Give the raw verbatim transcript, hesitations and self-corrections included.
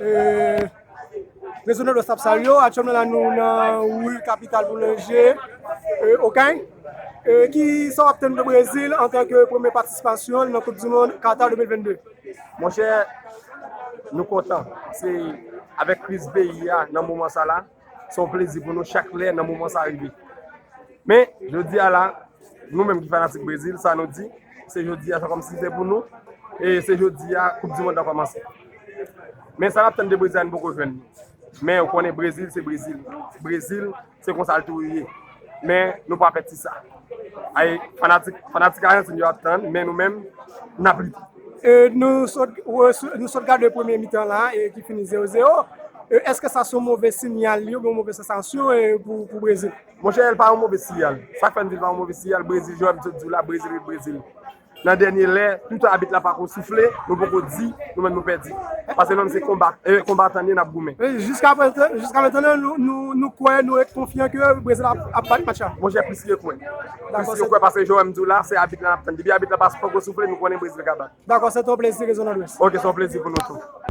E, Rezo Nòdwès ap salye w. Aktyèlman la nou nan ri kapital boulanje, e, Okay. E, ki sa w ap tann de Brezil antanke premye patisipasyon l nan Koup di Mond Qatar de mil vennde? Monchè, nou kontan. Se avèk kriz peyi a nan moman sa la, se yon plezi pou nou chak lè nan moman sa rive. Men, jodi a la, nou menm ki fanatik Brezil, sa nou di, se jodi a, se kòmsi se pou nou, e se jodi a, Koup di Mond la kòmanse. Men sa n ap tann de Brezil a, nou poko jwenn li. Men ou konnen Brezil, se Brezil. Brezil, se konsa l toujou ye. Men nou pa pèdi sa. Ay, fanatik, fanatik Ajantin yo ap tann, men nou menm, n ap lite. E, nou sot, nou sot gade premye mitan la, e, ki fini zewo zewo. E, èske sa se yon move sinyal li, oubyen yon move sansasyon, e, pou, pou Brezil? Monchè, l pa yon move siyal. Sa k fè m di l pa yon move siyal, Brezil, jan m sot di w la, Brezil ret Brezil. Nan dènye lè, toutan abit la pako soufle, nou poko di, nou menm nou pèdi. Paske nou menm se konbat, e, konbatan n ye, n ap goumen. E, jiska prezan, jiska mentnan, nou, nou, nou kwè, nou ret konfyan ke Brezil ap, ap bat match la? Monchè, plis ke kwè. Plis ke kwè, paske jan m di w la, se abit la n ap tann. Depi abit la pa, pako soufle, nou konnen Brezil ka bat. Dakò, se te yon plezi, Rezo Nòdwès. Ok, se yon plezi pou nou tou.